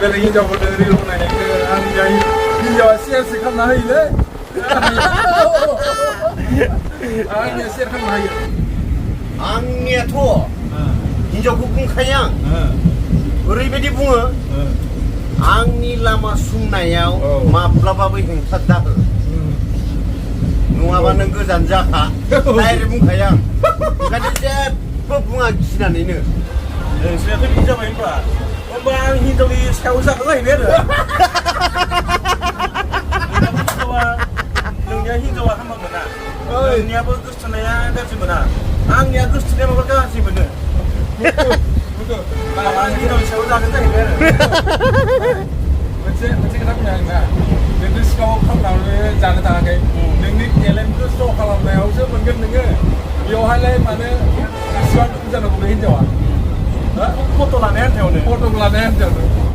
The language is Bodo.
बेलेग हिनजावफोरजों रिल बनायनायखौ आंनि हिनजावा शेयारसो खालामना होयोलै आंनिया शेयार खालामना होयो आंनियाथ' हिनजावखौ बुंखायो आं ओरैबायदि बुङो आंनि लामा सुंनायाव माब्लाबाबो हेंथा दाहो नङाबा नों गोजान जाखा डाइरेक्ट बुंखायो आं ओंखायनो जेबो बुङा गिनानैनो नोंसोरनाथ' बिदि जाबाय होनबा होमबा आं हिनजावनि सायाव जागोन जाहैबाय आरो नोंनिया हिनजावा हामा मोना नोंनियाबो गोसोथोनाया गाज्रि मोना आंनिया गोसोथोनाया माबा गाज्रि मोनो आं हिनजावनि सायाव जागोन जाहैबाय आरो मोनसे खोथा बुंनो आंना नोंनि सिगाङाव खालामनानै जानो थाङाखै नोंनि टेलेन्टखौ श' खालामनायावसो मोनगोन नोङो बेवहायलाय मानो इसिबां दुखु जानांगौ बे हिनजावा फट' लानाय आन्थायावनो फट'खौ लानाय हिनजावनो